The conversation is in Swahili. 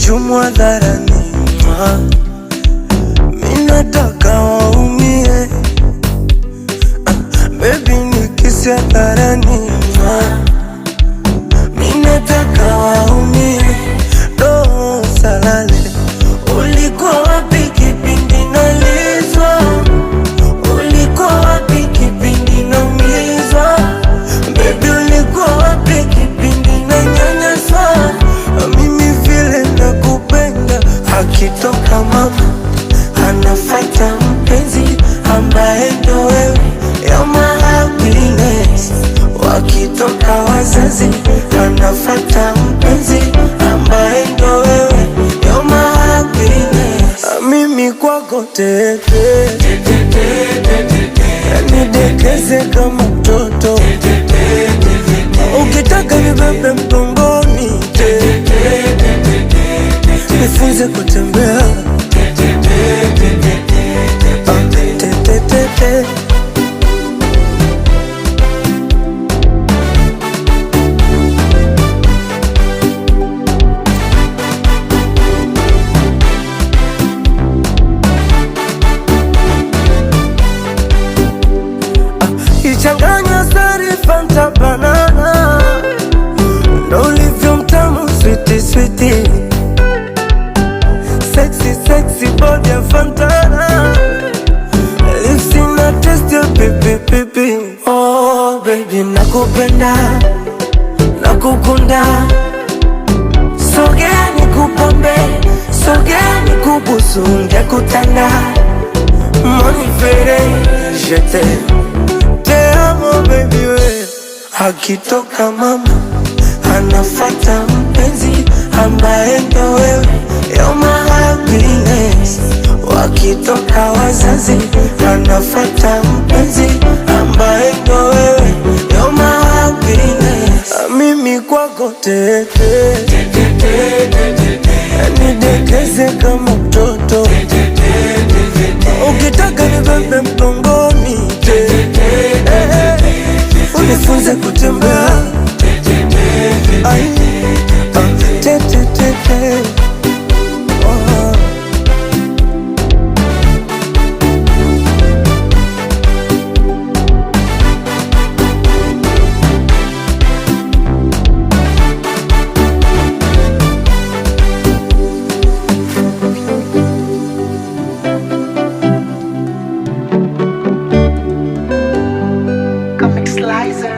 Nichumwa hadharani, mi nataka waumie. Baby nikisi hadharani, mi nataka waumie. Do salale, ulikuwa wapi kipindi nalizwa? Ulikuwa wapi kipindi naumizwa? Baby ulikuwa wapi kipindi nanyanyaswa? Mimi vile nakupenda, akitoka mama anafata mpenzi ambaye ndo wewe, you're my happiness. Wakitoka wazazi anafata mpenzi ambaye ndo wewe, you're my happiness. Mimi kwako tete, nidekeze kama mtoto, ukitaka nibebe mgongoni, nifunze kutembea. Ah, te, te, te, te. Ichanganya sari Fanta banana, ndo ulivyo mtamu switi switi, sexy sexy body ya Fantana, lips na taste ya pipi pipi. Oh baby nakupenda, nakukunda, sogea nikupambe, sogea nikubusu, ngekutanda monifere je t'aime. Te amo baby we. Akitoka mama anafata mpenzi ambaye ndo wewe, you're my happiness. Wakitoka wazazi anafata mpenzi ambaye ndo wewe, you're my happiness. Mimi kwako tete, nidekeze kama mtoto, ukitaka nibebe mgongoni, unifunze kutembea. Ai, ah, te, te, te, te. Oh. Comic Slicer.